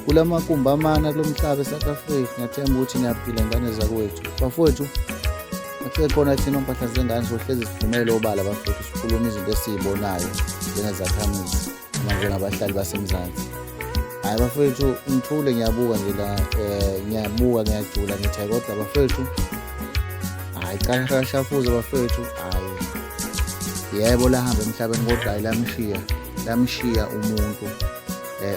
Kulamakumbi amane kulo mhlaba eSouth Africa, ngiyathemba ukuthi niyaphila ngane zakwethu. Bafowethu, akusekhona thina ompahla zengane sohlezi siphumele obala bafowethu, sikhuluma izinto esiyibonayo njengezakhamuzi noma njengabahlali baseMzansi. Hhayi bafowethu, ngithule ngiyabuka nje la, ngiyabuka ngiyajula ngithi hhayi kodwa bafowethu, hhayi cha kashafuza bafowethu, hhayi yebo lahamba emhlabeni kodwa hhayi lamshiya, lamshiya umuntu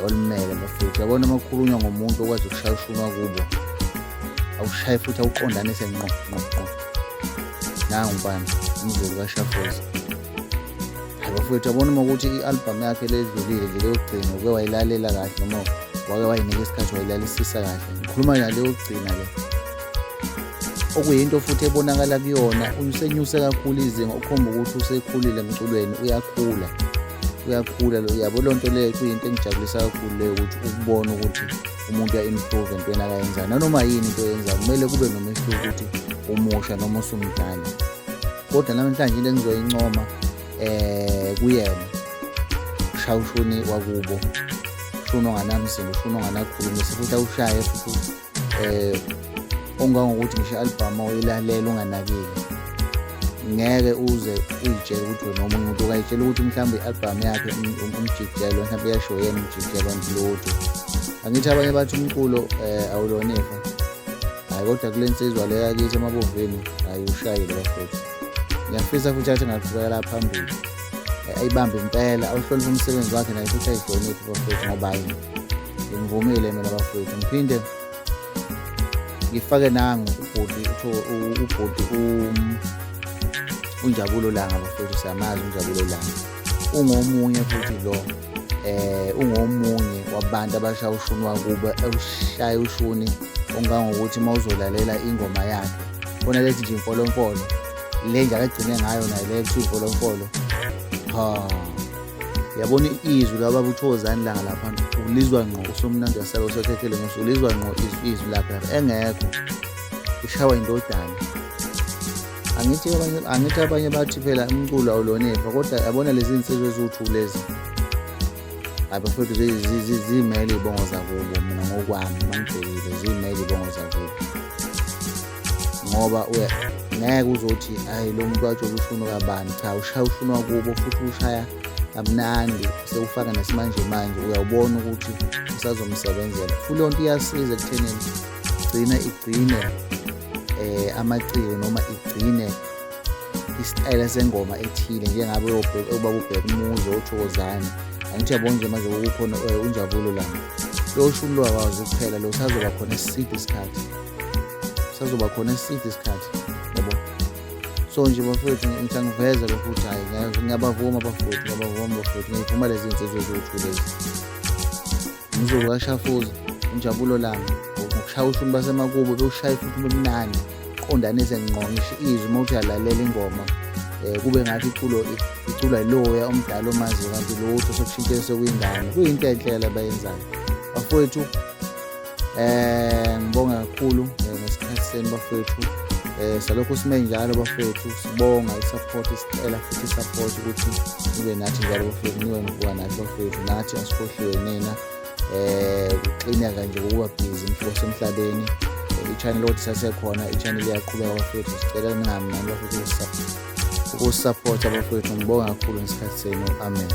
olimele bafowethu. Yabona uma kukhulunywa ngomuntu okwazi ukushaya ushunwa kubo, awushaye futhi awuqondanise ngqo ngqo ngqo. Nangu mfana, umzulu kaShafuza. Hayi bafowethu, yabona uma ukuthi i-albhamu yakhe ledlulile nje leyogcina uke wayilalela kahle noma wake wayinika isikhathi wayilalisisa kahle. Ngikhuluma nale yokugcina le. Okuyinto futhi ebonakala kuyona, usenyuse kakhulu izinga okukhomba ukuthi usekhulile emculweni, uyakhula. Uyakhula lo, yabo loo nto leyo kuyinto engijabulisa kakhulu leyo ukuthi ukubona ukuthi umuntu uya-improve entweni akayenzayo. Nanoma yini into oyenzayo kumele kube nomehluko ukuthi umusha noma usumdala. Kodwa namhlanje into engizoyincoma kuyena ushaya ushuni wakubo, ushuni onganamsindo, ushuni onganakhulumisa futhi awushaye futhi ongangokuthi ngisho i-albhamu oyilalela unganakile ngeke uze uyitshele ukuthi wena omunye umuntu ukayitshela ukuthi mhlawumbe i-albhamu yakhe umjikijelo mhlawumbe iyasho yena umjikijelo lutho. Angithi abanye bathi umculo awulona ifa, hhayi kodwa kule nsizwa le yakithi emabovini hhayi ushayile bafowethu. Ngiyafisa futhi athi ngaqhubekela phambili ayibambe impela, awuhloniphe umsebenzi wakhe naye futhi ayihloniphe bafowethu ngoba hhayi ngimvumile mina bafowethu. Ngiphinde ngifake nangu ubhuti ubhuti uNjabulo Langa bafowethu, siyamazi uNjabulo Langa, ungomunye futhi lo ungomunye wabantu abashaya ushuni wakubo, ewushaya ushuni ongangokuthi uma uzolalela ingoma yakhe khona lethi nje imfolomfolo le nje akagcine ngayo nayo le kuthiwa imfolomfolo, ha yabona izwi lababa uThokozani Langa lapha ulizwa ngqo usomnandi wasaba usokhekhele ngisho ulizwa ngqo izwi lakhe lapha engekho ishawa indodana. Angithi abanye bathi phela umculo awulona ifa, kodwa yabona lezi nsizwa eziwu-two lezi, hhayi bafowethu ziyimele iy'bongo zakubo. Mina ngokwami uma ngibhekile ziyimele iy'bongo zakubo, ngoba ngeke uzothi hhayi lo muntu watshola ushuni kabani, cha ushaya ushuni wakubo futhi ushaya kamnandi sewufaka nesimanje manje, uyawubona ukuthi usazomsebenzela futhi leyo nto iyasiza ekuthenini igcine igcine amaciko noma igcine isitayela sengoma ethile, njengabe ubaba ubheka umuzi oThokozani. Angithi uyabona nje manje kukhona uNjabulo Langa, lo shuni lo akwazi ukuphela lo, usazoba khona eside isikhathi, usazoba khona eside isikhathi yabo. So nje bafowethu ngithi angiveze lokhu ukuthi hhayi ngiyabavuma bafowethu, ngiyabavuma bafowethu, ngiyivuma lezi nsizwa eziwu-two lezi, umzulu kaShafuza, uNjabulo Langa, ngokushaya ushuni basemakubo bewushaye futhi ube mnandi, qondanise ngqo ngisho izwi uma uthi uyalalela ingoma kube ngathi iculo iculwa yiloya omdala omaziyo kanti lutho sokushintshela sekuyingane. Kuyinto enhle le abayenzayo bafowethu. Ngibonga kakhulu ngesikhathi senu bafowethu. Salokhu sime njalo bafowethu, sibonga i-support, sicela futhi i-support ukuthi nibe nathi njalo bafowethu, nibe nokuba nathi bafowethu, nathi asikhohliwe nina. Kuxineka nje ukuba busy mhlobo semhlabeni, i-channel ukuthi sasekhona, i-channel iyaqhubeka bafowethu, sicela ningami nani bafowethu ukusupporta bafowethu. Ngibonga kakhulu ngesikhathi senu, amen.